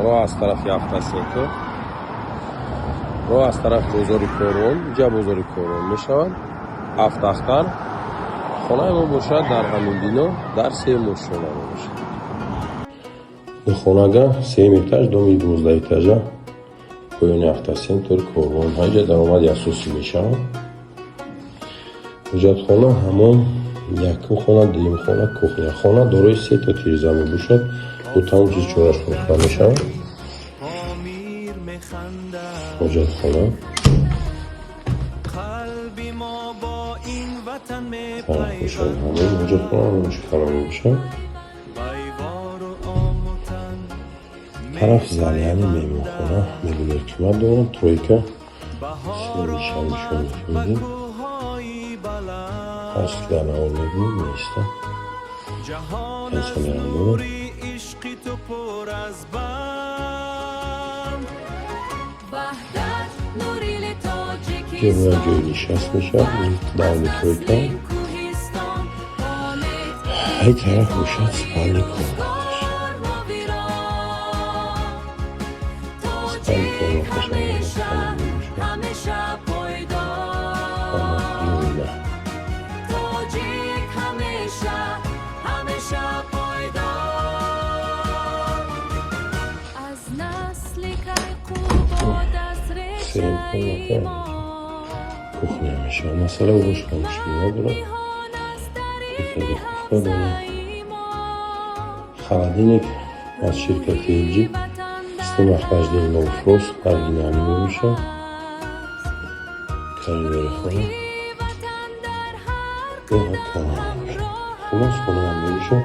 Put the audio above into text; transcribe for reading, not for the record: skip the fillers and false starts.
Роҳ аз тарафи Автоцентр, роҳ аз тарафи бозори Корвон, инҷа бозори Корвон мешавад, Ҳафтахтар. Хонаи мо бошад, дар ҳамин бино, дар сеюм ошёна мебошад. Хонага сеюм этаж, доми 12 этажа, поёни Автоцентр Корвон. Ҳанҷа даромади асосӣ мешавад. Ҳоҷатхона, ҳамон якум хона, дуюм хона, кухня. Хона дорои сета тиреза мебошад, бо тамом чиз чораш фурӯхта мешавад. Ҳоҷатхона. Қалби мо бо ин ватан Тараф бошад, ҳамон ҳоҷатхона, ҳамон хона мебошад. Пайвору омутан. Тараф зал, яъне меҳмонхона, мебинед, қимат дорад. Тройка сервисша нишон медиҳем. Кӯҳҳои баланд. Ҳар чиз дар навор мебинед, меиста. Ҷаҳон аз Кондитсионерам дорад. нури ишқи ту пур аз банд. Ваҳдат нурили Ҷо бояд Тоҷикистон. ҷои нишаст мешавад, давоми тройка. Кӯҳистон. Ҳай тараф бошад, спальни комнаташ. Спальни комнаташ мебошад. Ҳамеша пойдор. Ҷойна. Тоҷик ҳамеша, ҳамеша пойдор. Аз насли Кайқубод, аз Сеюм решаи комната. мо. Кухня мешавад. Масъала бошад, мушкил надорад. Ниҳон аз Плита, тариқи духовка дорад. ҳавзаи мо. Холодильник аз ширкати LG, система охлаждения No Frost, оригинальный мебошад. Коридори хона. Ватан дар ҳар Беҳад калон мебошад. Хулос, хонаам мебошад.